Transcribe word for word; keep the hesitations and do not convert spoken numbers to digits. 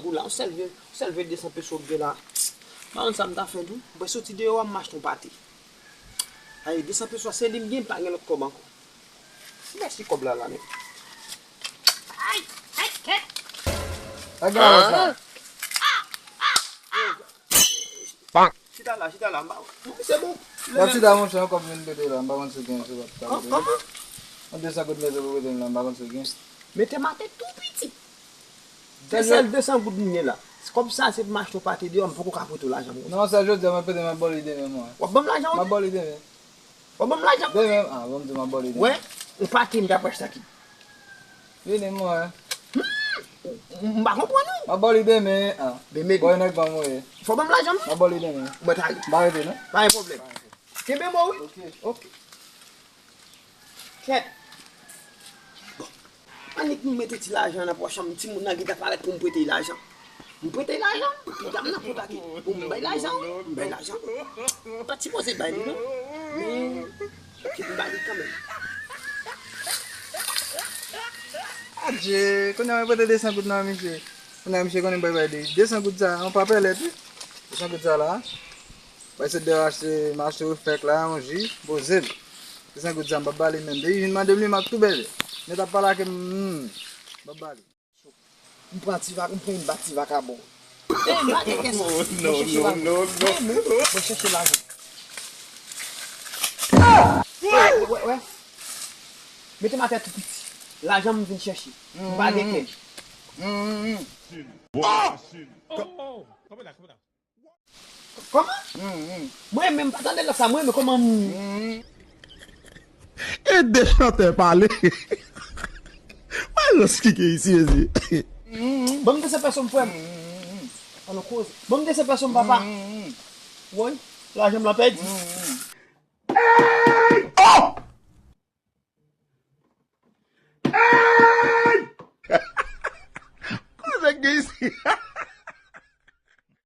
Pou la, yon sèl vye, yon sèl vye de san peso k gen la. Mwen menm sa m ta fè tou. Mwen soti deyò a, m achte yon pate. Ay, de san peso a, se li m gen, m pa gen lòt kòb ankò. Mèsi kòb la, la, men. Ay, ay, kèt. Chita la, chita la, m pa, se bon. W ap chita, monchè, yon kòb vin pete la, m pa konn si w gen, si w ap ka pete. Kòman? Yon de san goud mete pou pete m la, m pa konn si w gen. Mete m atè tou piti. Se sèl de san goud m gen la. Kòb sa se pou m achte yon pate deyò, m poko ka pote w lajan pou sa. Non, sa jodi a, mwen pete, m ap ba w li demen, mwen. W ap ban m lajan, wi? M ap ba w li demen. W ap ban m lajan? Demen, ah, bon, m di m ap ba w li demen. Wè, yon pate m t ap achte ki. Vini, mwen. M pa konprann ou. M ap ba w li demen, ah. Demen. Bòy nèg ban mwen. Fò ban m lajan m. M ap ba w li demen. Mwen ta ale. M pa rete, non. Pa gen pwoblèm. Kenbe m, wi. Ok. Ok. Kèt. Bon. Annik nou mete ti lajan nan pòch an, timoun nan gentan parèt pou m prete lajan. M prete lajan, epi dam nan pote ake. Pou m bay lajan, wi, m bay lajan. M pa t sipoze bay li, non. Men, ok, m ba li kanmenm. Adje, kounye a mwen pote de san goud nan men misye. Kounye a misye konnen m pral bay de, de san goud sa, yon pa pèlèt, wi. De san goud sa la. Bay sot deyò achte, m achte refèk la, yon ji, poze l. De san goud sa, m p ap ba li menm. Depi vin mande m li, m ap tou bèbè. Nèt ap pale ak m, hmm, m p ap ba li. M pran ti vag, m pran yon ba ti vakabon. Ey, m pa gen kè sa. Mwen chèche lajan. Mwen, mwen, mwen chèche lajan. Wè, wè, wè. Mete m atè tou piti. Lajan m vin chèche. M pa gen kè. Kòman? Mwen menm, pa tande lòt sa, mwen menm, kòman m. E de chantè pale. Mwen rans ki gen isi, mezi. Ban m de san pèso m, frè m. An nou koze. Ban m de san pèso m, papa. Woy, lajan m lan pèdi. Oh! Koze k gen isi?